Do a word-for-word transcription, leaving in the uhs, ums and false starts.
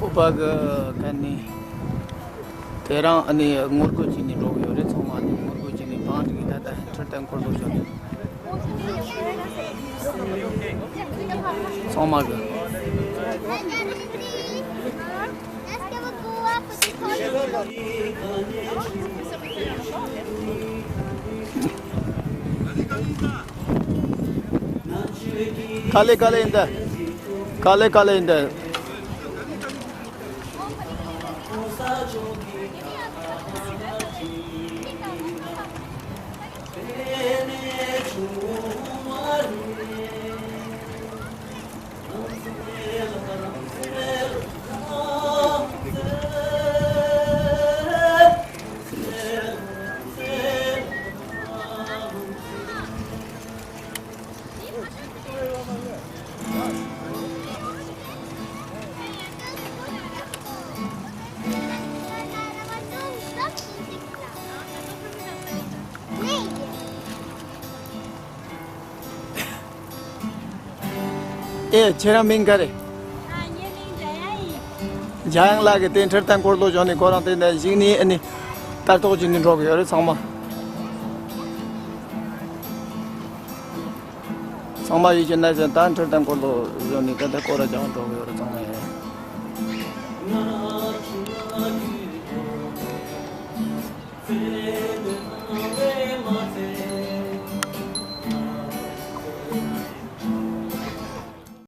ཨོ་པ་གི་ག་ནི། དེ་རང་ཨ་ནི་ངོ་རྒོལ་བྱས་ནས་འགྲོ་གི་ཡོད་རེད། ཚང་མ་ཨ་ནི་ངོ་རྒོལ་བྱས་ནས་བང་སྒྲིག་གི་ད་ལྟ་ཁྲིར་ཐན་སྐོར་ལོག་བྱས་ནས། ཚང་མ་གི། ག་ལེ་ག་ལེ་ཡིན་ད། ག་ལེ་ག་ལེ་ཡིན་ད། ཨེ། ཁྱེད་རང་མིང་ག་རེ། ཨ། ངའི་མིང་འཇམ་དབྱངས་ཡིན། འཇམ་དབྱངས་ལགས་ཀྱིས་དེ་ཁྲིར་ཐན་སྐོར་ལོག་བྱས་ནས་ཁོ་རང་དེ་ནས་གཞུག་ནས་ཨ་ནི་ལྟ་རྟོག་བྱས་ནས་འགྲོ་གི་ཡོད་རེད། ཚང་མ། ཚང་མ་ཡིད་ཆེས་གནང་ཟིན། ད་ཁྲིར་ཐན་སྐོར་ལོག་བྱས་ནས་ད་ལྟ་སྐོར་ར་རྒྱག་འགྲོ་གི་ཡོད་རེད། ཚང་མ།